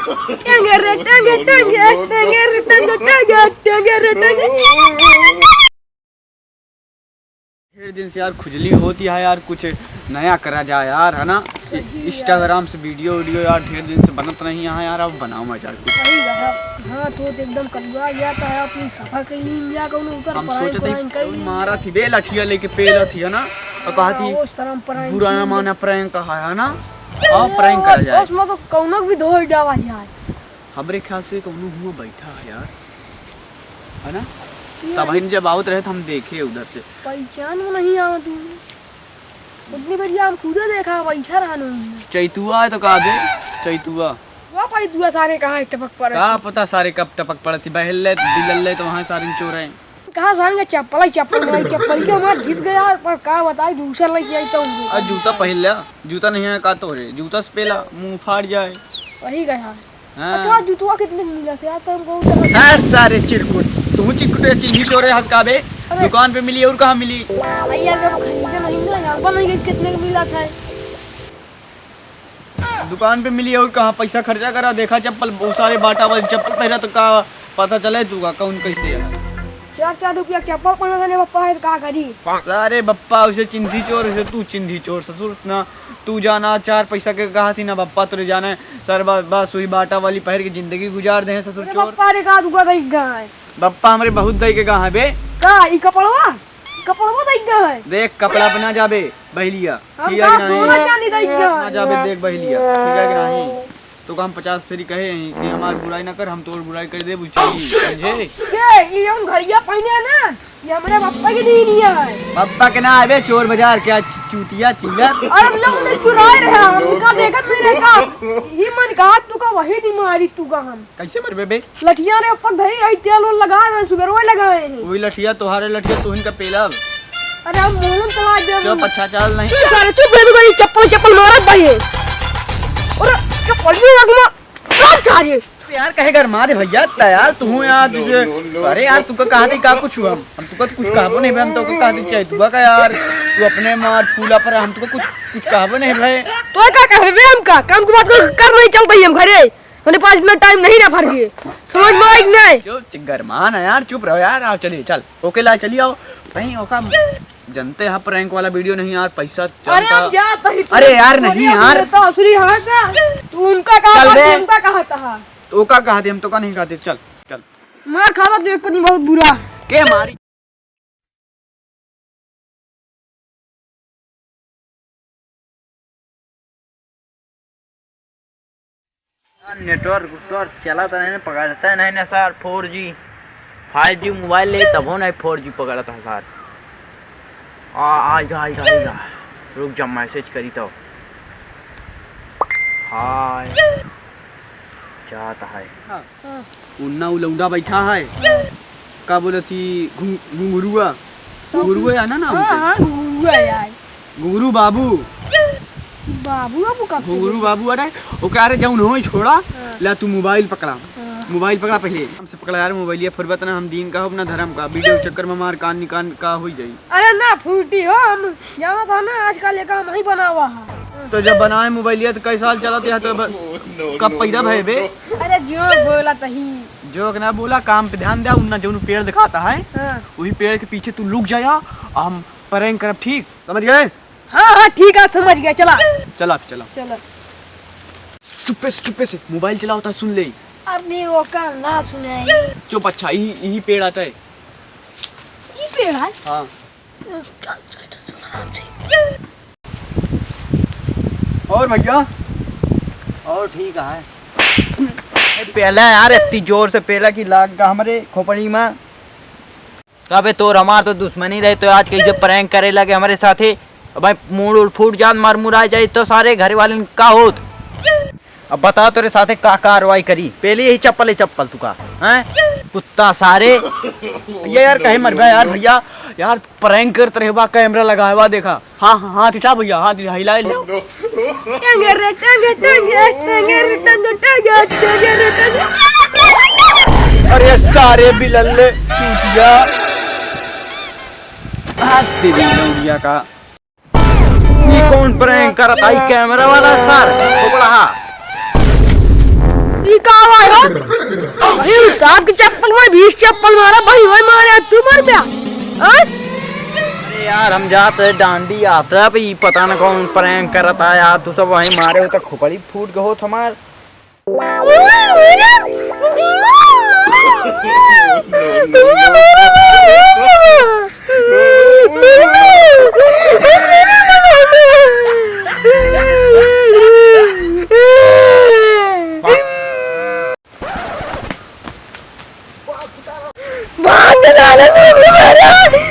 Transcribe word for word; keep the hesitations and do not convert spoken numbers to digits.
टंगे रे, टंगे, टंगे, टंगे रे, टंगे, टंगे, टंगे रे, टंगे। ढेर दिन से यार खुजली होती है यार, कुछ नया करा जाए यार, है ना? सही है। Instagram से video वीडियो यार ढेर दिन से बनत नहीं है यार, अब बनावा जाए कुछ। सही है, हाथ होत एकदम कलुआ गया था यार, तुम सफा कहीं नहीं गया, कौनो ऊपर हम prank सोचत ही व्रांक कहीं नहीं। मारा थी बे लठिया लेके पेला थी, है ना? और कहा थी, हाँ, वो शर्म prank बुरा ना की। माना prank कहा है ना? हाँ, अरे prank करा जाए। उसमें तो कौनो भी धोई डाला जाए। हमरे ख्याल से कौनो हुआ बैठा है यार, है ना? तब हम जब आवत रहे तो हम देखे उधर से। पहचान में नहीं आवा तू। उतनी बढ़िया हम खुदे देखा, बैठा रहनो। चैतुआ है तो का बे? चैतुआ। वाह भाई, दुआ सारे कहाँ टपक पड़े। का पता सारे कब टपक पड़ती, बहल ले, बिलल ले तो वहाँ सारे चोर हैं। कहाँ जान के चप्पल ही चप्पल, हमारी चप्पल के हमार घिस गया, पर का बताई, दूसरा लेके आई तो उनको और जूता पहन लिया, जूता नहीं है का तोरे, जूता से पेला, मुंह फाड़ जाए। सही कहा। हाँ। अच्छा, जूतवा कितने के मिला से यार, तो हमको उधर यार सारे चिरकुट, तू चिरकुट है, चिंधी चोर है, हंस का बे? अरे। दुकान पे मिली और कहाँ मिली? भैया, जब खरीदे नहीं ना यार, बन गई कितने के मिला था? दुकान पे मिली और कहाँ पैसा खर्चा करा, देखा चप्पल, बहुत सारे बाटा वाली चप्पल पहरा तो का पता चले तू का कौन कैसे है। चार चार रुपया के चप्पल पहना था ने बप्पा है तो का करी? सारे बप्पा उसे चिंधी चोर, उसे तू चिंधी चोर ससुर ना, तू जाना चार पैसा के कहा थी ना बप्पा तोरे जाना है। सर बा-, बस वही बाटा वाली पहर के जिंदगी गुजार दे हैं ससुर अरे चोर। बप्पा रे का दुका गई गा है? बप्पा हमरे बहुत दई के गा है बे। का ई कपड़वा? कपड़वा दई गा है? देख कपड़ा पे ना जाबे बहलिया। हम ठीक है का कि नहीं? सोना चांदी दई गा ना है? जाबे देख बहलिया, ठीक है कि नहीं? तो का हम पचास फेरी कहे हैं कि हमार बुराई ना कर, हम तोर बुराई कर देबू, चली, समझे? के, ई जौन घड़िया पहने है ना, ये हमरे बप्पा के दीन ही है। बप्पा के ना आवे, चोर बाजार के चूतिया चिल्लर। अरे हम लोग ने चुराए रहे, हम का देखत नहीं रहे का? ही मन कहा तू का वही दी मारी तू का हम। कैसे मरबे बे? लठिया रे ऊपर धई रही, तेल उल लगाए हैं, सुबेरवा लगाए हैं। वही लठिया तोहारे लठिया तू इनका पेलब। अरे हम मोहन चला दे। चुप, अच्छा चल नहीं। चुप सारे, चुप बे, बे, चप्पल, चप्पल मारत भाई है। अरे चप्पल ये रखना। चल सारे। यार कहे गरमा दे भैया, त यार तू यार जिसे, अरे यार तू का कहा थी का कुछ हुआ? हम तू का तो कुछ कहबो नहीं बे, हम तो का कहा थी चाहे तू का यार, तू अपने मार फूला पर हम तो का कुछ, कुछ कहबो नहीं भाई। तो का कहबे बे हमका? काम की बात कर, कर नहीं चलता ही हम घरे। हमरे पास इतना टाइम नहीं ना भर के। समझ में आई कि नहीं? क्यों च-, गरमा ना यार, चुप रहो यार, आओ चलिए, चल। ओके ला चलिए आओ। नहीं ओका जनते हैं prank वाला video नहीं यार, पैसा अरे चलता। हम जात ही अरे यार, नहीं यार। तो असुरी हाँ का? तू उनका कहा चल था, बे। तू उनका कहा था। तो ओका कहा दे, हम तो का नहीं कहते, चल, चल। मार खावा तू एक बहुत बुरा। के मारी? Network उटवर्क चलत नहीं ना, पकड़ता नहीं ना सर, four G, five G mobile ले तबो नहीं four G पकड़ता है सर। आ, आइगा, आइगा, आइगा। रुक जा, message करी तो। हाय। जाता है। हाँ। उन्ना उ लौंडा बैठा है। हाँ। का बोलत ही घुं-, घुंघरुआ। तो घुंघरुआ है ना नाम हाँ, के? हाँ, घुंघरुआ है यार। घुंघरू बाबू। बाबू, बाबू कब से घुंघरू बोले? बाबू, अरे, ओके, अरे, जौन होई छोड़ा, हाँ। ला तू mobile पकड़ा। हाँ। Mobile पकड़ा पहले। हमसे पकड़ा यार, mobile ये फुरबत ना, हम दीन का हो, अपना धर्म का, video चक्कर में मार कान निकान का होई जाई। अरे ना, फूटी हो, हम जाना था ना, आजकल एक हम ही बना हुआ है। तो जब बनाए mobile ये तो कई साल चलत है, तो ब-, कब पैदा भए बे? अरे जो बोला तही। Joke ना बोला, काम पे ध्यान दे, उन्ना जौन पेड़ दिखाता है, हाँ। वही पेड़ के पीछे तू लुक जाया, और हम prank करब, ठीक? समझ गए? हाँ, हाँ, ठीक है, समझ गया, चला। चला, चला। चला। चुप्पे से, चुप्पे से, mobile चलाओ ता सुन ले। अरे, ओका ना सुनाई। चुप, अच्छा, यही, यही पेड़ आता है। ई पेड़ है? हाँ। चल, चल, चल, चल, आराम से। और भैया? और ठीक है। ए, पेला यार, इतनी जोर से पेला कि लाग गा हमरे खोपड़ी में। अबे तोर हमार तो दुश्मनी रहे, तो आज कैसे prank करे लगे हमरे साथे? अबे मूड़ उड़ फूट जात, मर मुराए जाए तो सारे घर वाले का होत? अब बता तोरे साथे का कार्रवाई करी? पहले यही चप्पल है, चप्पल तुका, हैं? कुत्ता सारे। ये यार कहे मरबे यार भैया, यार prank करत रहे बा, camera लगाए बा, देखा। हाँ, हाँ, हाथ उठा भैया, हाथ उठा, हिला ले। टंगे रे, टंगे, टंगे, टंगे रे, टंगे, टंगे, टंगे रे, टंगे। अरे सारे बिलल्ले, चूतिया। हाथ दे दी लौड़िया का। ई कौन prank करत आई camera वाला सर? खोपड़ा हा। ई अरे, उस्ताद की चप्पल मार, बीस चप्पल मारा भाई, वही मारे, तू मर गया। हाँ? अरे यार, हम जात रहे डांडी यात्रा पे, ई पता न कौन prank करत आया, तू सब वहीं मारे हो तो खोपड़ी फूट गए होत हमार। भाग के साले, भूत मारा।